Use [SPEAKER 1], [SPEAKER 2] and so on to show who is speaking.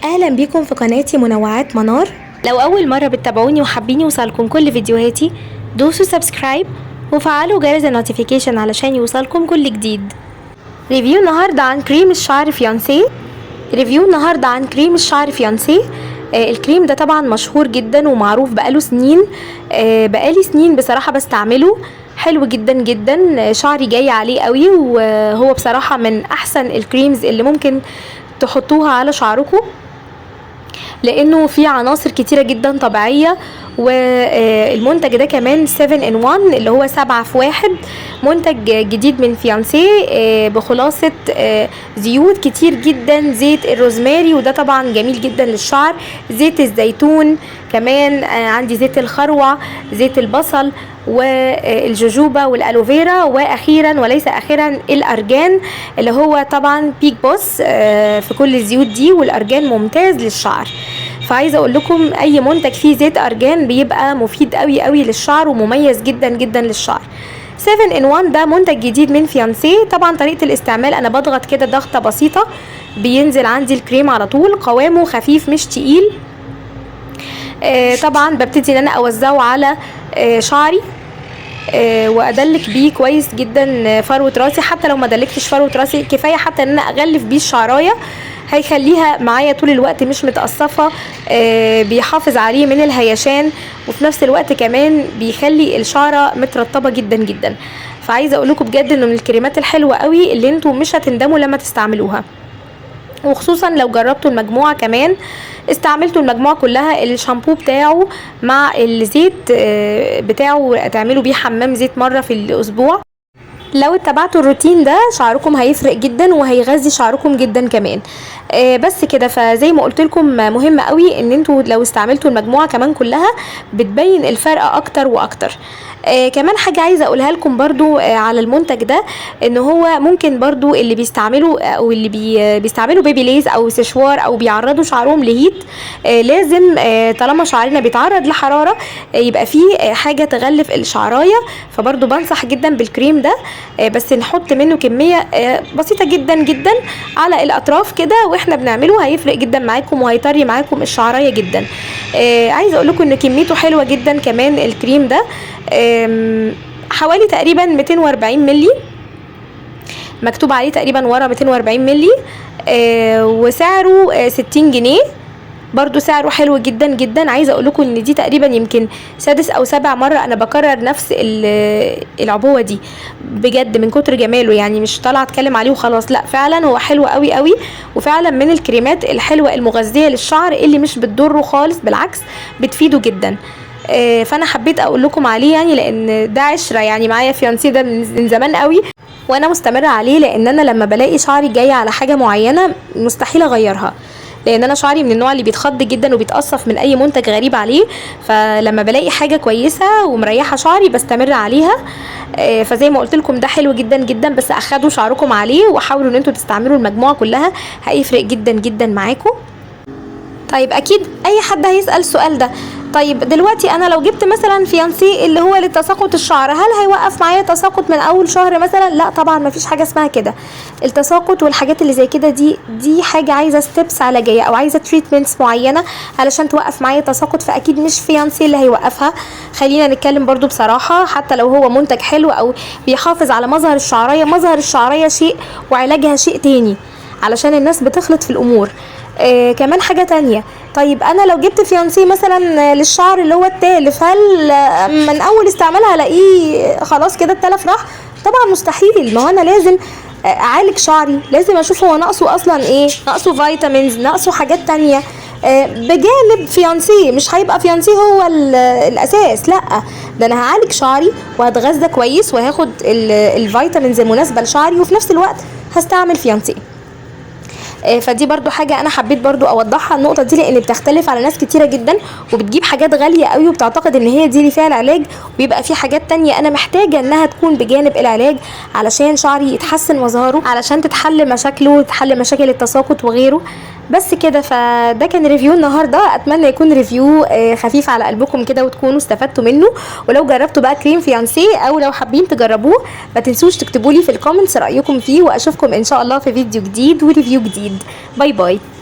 [SPEAKER 1] اهلا بيكم في قناتي منوعات منار. لو اول مرة بتتابعوني وحابين يوصلكم كل فيديوهاتي، دوسوا subscribe وفعلوا جرس ال notification علشان يوصلكم كل جديد. review النهارده عن كريم الشعر فيانسي. review النهارده عن كريم الشعر فيانسي. الكريم ده طبعا مشهور جدا ومعروف بقاله سنين. بقالي سنين بصراحة بستعمله، حلو جدا جدا. شعري جاي عليه قوي، وهو بصراحة من احسن ال creams اللي ممكن تحطوها على شعركم، لانه فيه عناصر كتيرة جدا طبيعيه. والمنتج ده كمان 7 in 1، اللي هو 7 في 1، منتج جديد من فيانسي بخلاصة زيوت كتير جدا: زيت الروزماري، وده طبعا جميل جدا للشعر، زيت الزيتون كمان، عندي زيت الخروع، زيت البصل والجوجوبا والالوفيرا، واخيرا وليس اخرا الارجان، اللي هو طبعا big boss في كل الزيوت دي، والارجان ممتاز للشعر. فعايزه اقول لكم اي منتج فيه زيت ارجان بيبقى مفيد قوي قوي للشعر ومميز جدا جدا للشعر. 7 in 1 ده منتج جديد من فيانسي. طبعا طريقه الاستعمال، انا بضغط كده ضغطه بسيطه، بينزل عندي الكريم على طول. قوامه خفيف مش تقيل. طبعا ببتدي ان انا اوزعه على شعري وادلك بيه كويس جدا فروه راسي. حتى لو ما دلكتش فروه راسي، كفاية حتى ان انا اغلف بيه الشعرايه، هيخليها معايا طول الوقت مش متقصفه. بيحافظ عليه من الهيشان، وفي نفس الوقت كمان بيخلي الشعرة مترطبه جدا جدا. فعايزه اقول لكم بجد انه من الكريمات الحلوة قوي اللي انتوا مش هتندموا لما تستعملوها، وخصوصا لو جربتوا المجموعة كمان، استعملتوا المجموعة كلها، الشامبو بتاعه مع الزيت بتاعه، تعملوا بيه حمام زيت مرة في الأسبوع. لو اتبعتوا الروتين ده شعركم هيفرق جدا وهيغذي شعركم جدا كمان. بس كده. فزي ما قلت لكم، مهم قوي ان انتوا لو استعملتوا المجموعة كمان كلها بتبين الفرق اكتر واكتر. كمان حاجة عايزه اقولها لكم برضو على المنتج ده، ان هو ممكن برضو اللي بيستعملوا او اللي بيستعملوا بيبي ليز او سشوار او بيعرضوا شعرهم ل heat، لازم طالما شعرنا بيتعرض لحراره يبقى فيه حاجة تغلف الشعرايه. فبرضو بنصح جدا بالكريم ده، بس نحط منه كمية بسيطة جدا جدا على الاطراف كده واحنا بنعمله، هيفرق جدا معاكم وهيطري معاكم الشعرايه جدا. عايزه اقول لكم ان كميته حلوة جدا كمان الكريم ده، حوالي تقريبا 240 ملي، مكتوب عليه تقريبا ورا 240 ملي، وسعره 60 جنيه. برضو سعره حلو جدا جدا. عايزه اقول لكم ان دي تقريبا يمكن سادس او سابع مرة انا بكرر نفس العبوه دي، بجد من كتر جماله، يعني مش طالعه اتكلم عليه وخلاص، لا فعلا هو حلو قوي قوي، وفعلا من الكريمات الحلوة المغذية للشعر اللي مش بتضره خالص، بالعكس بتفيده جدا. فانا حبيت اقول لكم عليه يعني لان ده عشرة يعني معايا، فيانسي ده من زمان قوي وانا مستمرة عليه، لان انا لما بلاقي شعري جاي على حاجة معينة مستحيل اغيرها، لان انا شعري من النوع اللي بيتخض جدا وبيتقصف من اي منتج غريب عليه. فلما بلاقي حاجة كويسة ومريحه شعري بستمر عليها. فزي ما قلت لكم ده حلو جدا جدا، بس اخدوا شعركم عليه وحاولوا ان انتوا تستعملوا المجموعة كلها، هيفرق جدا جدا معاكم. طيب اكيد اي حد هيسال السؤال ده: طيب دلوقتي انا لو جبت مثلا فيانسي اللي هو لتساقط الشعر، هل هيوقف معايا تساقط من اول شهر مثلا؟ لا طبعا، مفيش حاجة اسمها كده. التساقط والحاجات اللي زي كده دي حاجة عايزه steps علاجية او عايزه treatments معينة علشان توقف معايا تساقط، فاكيد مش فيانسي اللي هيوقفها. خلينا نتكلم برضو بصراحه، حتى لو هو منتج حلو او بيحافظ على مظهر الشعريه، مظهر الشعرية شيء وعلاجها شيء تاني، علشان الناس بتخلط في الامور. كمان حاجة تانية: طيب انا لو جبت فيانسي مثلا للشعر اللي هو التالف، هل من اول استعمال هلاقيه خلاص كده التلف راح؟ طبعا مستحيل. ما هو انا لازم اعالج شعري، لازم اشوف هو ناقصه اصلا ايه، ناقصه vitamins، ناقصه حاجات تانية بجانب فيانسي. مش هيبقى فيانسي هو الاساس، لا ده انا هعالج شعري وهتغذى كويس وهاخد ال vitamins المناسبة لشعري، وفي نفس الوقت هستعمل فيانسي. فدي برضو حاجة انا حبيت برضو اوضحها النقطة دي، لان بتختلف على ناس كتيرة جدا وبتجيب حاجات غالية قوي وبتعتقد ان هي دي اللي فيها العلاج، وبيبقى في حاجات تانية انا محتاجة انها تكون بجانب العلاج علشان شعري يتحسن مظهره، علشان تتحل مشاكله وتحل مشاكل التساقط وغيره. بس كده. فده كان review النهارده، اتمنى يكون review خفيف على قلبكم كده وتكونوا استفدتوا منه. ولو جربتوا بقى كريم فيانسي او لو حابين تجربوه، ما تنسوش تكتبوا لي في ال comments رايكم فيه، واشوفكم ان شاء الله في فيديو جديد و review جديد. bye bye.